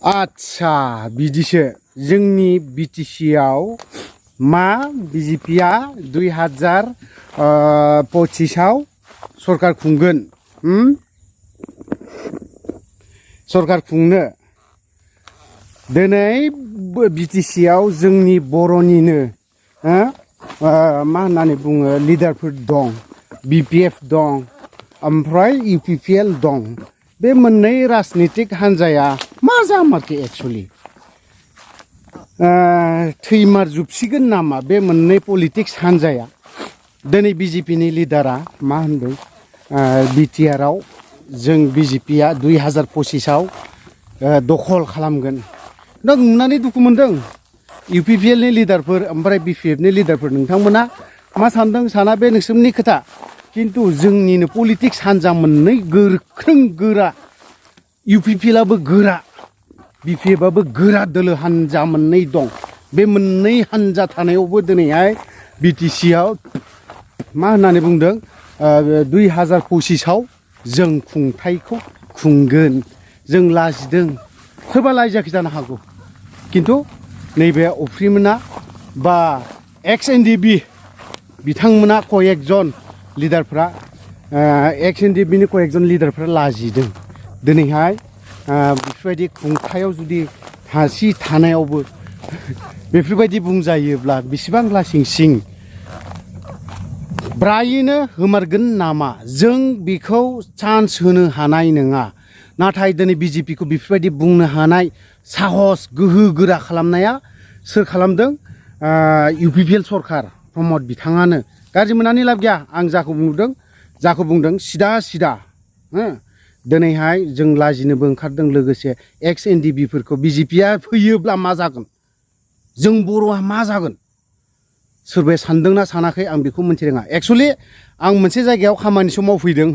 आच्छा बिदिसो जोंनि बिटिसिआव मा बिजेपिआ 2025 आव सरकार खुंगोन सरकार खुंनो दिनै बिटिसिआव जोंनि बर'निनो मा होननानै बुङो लिडारफोर दं बिपिएफ दं ओमफ्राय इउपिपिएल दं बे मोननै राजनितिक हान्जाया मा जामारखो एक्चुअली थैमारजोबसिगोन नामा बे मोननै पलिटिक्स हान्जाया दिनै बिजेपिनि लिडारा मा होनदों बिटिआरआव जों बिजेपिआ 2025 आव दखल खालामगोन नों नुनानै दुखु मोनदों इउपिपिएलनि लिडारफोर ओमफ्राय बिपिएफनि लिडारफोर नोंथांमोना मा सानदों साना बे नोंसोरनि खोथा किन्तु जोंनिनो पलिटिक्स हान्जा मोननै गोख्रों गोरा इउपिपिएलआबो गोरा बिपिएफआबो गोरा दोलो हान्जा मोननै दं बे मोननै हान्जा थानायावबो दिनैहाय बिटिसिआव मा होननानै बुंदों 2025 आव जों खुंथायखौ खुंगोन जों लाजिदों सोरबा लाजियाखै जानो हागौ किन्तु नैबे अफ्रिमोना बा एक्स एनडिबि बिथांमोना कयेकजन लिडारफ्रा एक्स एनडिबिनि कयेकजन लिडारफ्रा लाजिदों दिनैहाय बेफोरबायदि खुंथायाव जुदि थासि थानायावबो बेफोरबायदि बुंजायोब्ला बेसेबां लासिंसिं ब्रायैनो होमारगोन नामा जों बेखौ चान्स होनो हानाय नङा नाथाय दिनै बिजेपिखौ बेफोरबायदि बुंनो हानाय साहस गोहो गोरा खालामनाया सोर खालामदों इउपिपिएल सरकार प्रमद बिथाङानो गाज्रि मोननानै लाब गैया आं जाखौ बुंदों सिदा सिदा दिनैहाय जों लाजिनोबो ओंखारदों लोगोसे एक्स एनडिबिफोरखौ बिजेपिआ फैयोब्ला मा जागोन जों बर'आ मा जागोन सोरबाया सानदोंना सानाखै आं बेखौ मोनथि रोङा एक्चुअलि आं मोनसे जायगायाव खामानिसो मावफैदों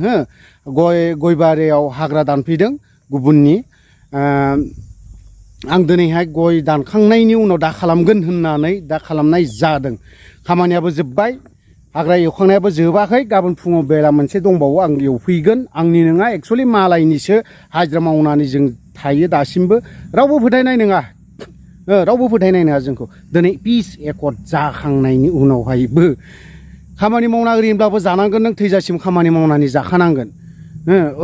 गय बारियाव हाग्रा दानफैदों गुबुननि आं दिनैहाय गय दानखांनायनि उनाव दा खालामगोन होननानै दा खालामनाय जादों खामानियाबो जोब्बाय हाग्रा एवखांनायाबो जोबाखै गाबोन फुङाव बेला मोनसे दंबावो आं एवफैगोन आंनि नङा एक्चुअलि मालायनिसो हाजिरा मावनानै जों थायो दासिमबो रावबो फोथायनाय नङा जोंखौ दिनै पिस एकर्ड जाखांनायनि उनावहायबो खामानि मावना ओरैनोब्लाबो जानांगोन नों थैजासिम खामानि मावनानै जाखानांगोन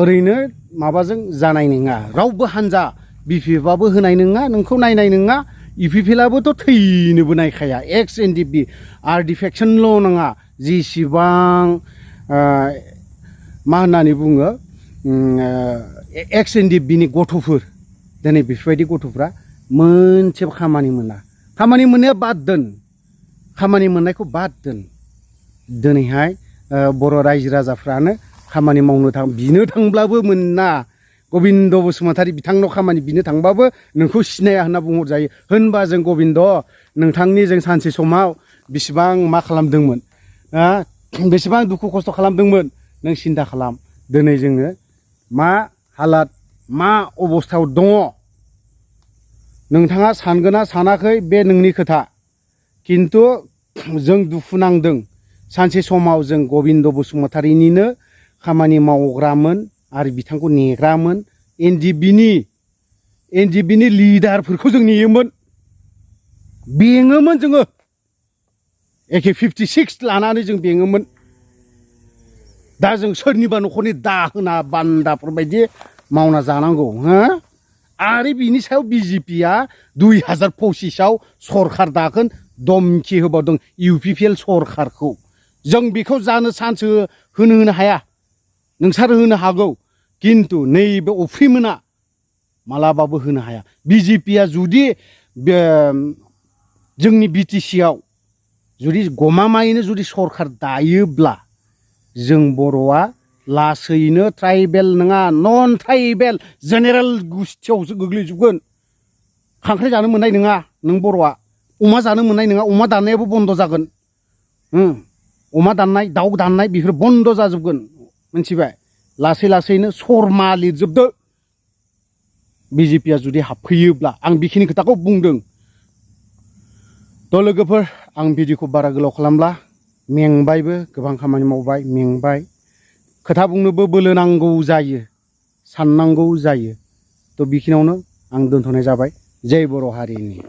ओरैनो माबाजों जानाय नङा रावबो हान्जा बिपिएफआबो होनाय नङा नोंखौ नायनाय नङा इउपिपिएलआबोथ' थैनोबो नायखाया एक्स एनडिबि आर डिफेक्सनल' नङा जेसेबां मा होननानै बुङो एक्स एनडिबिनि गथ'फोर दिनै बेफोरबायदि गथ'फ्रा मोनसेबो खामानि मोना खामानि मोननाया बाद दोन खामानि मोननायखौ बाद दोन दिनैहाय बर' रायजो राजाफ्रानो खामानि मावनो बिनो थांब्लाबो मोना गबिन्द बसुमतारी बिथांनाव खामानि बिनो थांबाबो नोंखौ सिनाया होनना बुंहरजायो होनबा जों गबिन्द नोंथांनि जों सानसे समाव बेसेबां मा खालामदोंमोन बेसेबां दुखु खस्थ' खालामदोंमोन नों सिन्था खालाम दिनै जोङो मा हालात मा अबस्थायाव दङ नोंथाङा सानगोना सानाखै बे नोंनि खोथा किन्तु जों दुखु नांदों सानसे समाव जों गबिन्द बसुमतारीनिनो खामानि मावग्रामोन आरो बिथांखौ नेग्रामोन एनडिबिनि लिडारफोरखौ जों नेयोमोन बेङोमोन जोङो AK-56 लानानै जों बेङोमोन दा जों सोरनिबा न'खरनि दाहोना बान्दाफोरबायदि मावना जानांगौ आरो बिनि सायाव बिजेपिआ 2025 आव सरकार दागोन धमखि होबावदों इउपिपिएल सरकारखौ जों बेखौ जानो चान्स होनो हाया नोंसोर होनो हागौ किन्तु नैबे अफ्रिमोना मालाबाबो होनो हाया बिजेपिआ जुदि जोंनि बिटिसिआव जुदि गमामायैनो जुदि सरकार दायोब्ला जों बर'आ लासैनो ट्राइबेल नङा नन ट्राइबेल जेनेरेल गुस्थियावसो गोग्लैजोबगोन खांख्राइ जानो मोननाय नङा नों बर'आ अमा जानो मोननाय नङा अमा दाननायाबो बन्द' जागोन अमा दाननाय दाउ दाननाय बेफोर बन्द' जाजोबगोन मिथिबाय लासै लासैनो शर्मा लिरजोबदो बिजेपिआ जुदि हाबफैयोब्ला आं बेखिनि खोथाखौ बुंदों थ' लोगोफोर आं भिडिअखौ बारा गोलाव खालामला मेंबायबो गोबां खामानि मावबाय मेंबाय खोथा बुंनोबो बोलो नांगौ जायो साननांगौ जायो थ' बेखिनियावनो आं दोनथ'नाय जाबाय जय बर' हारिनि।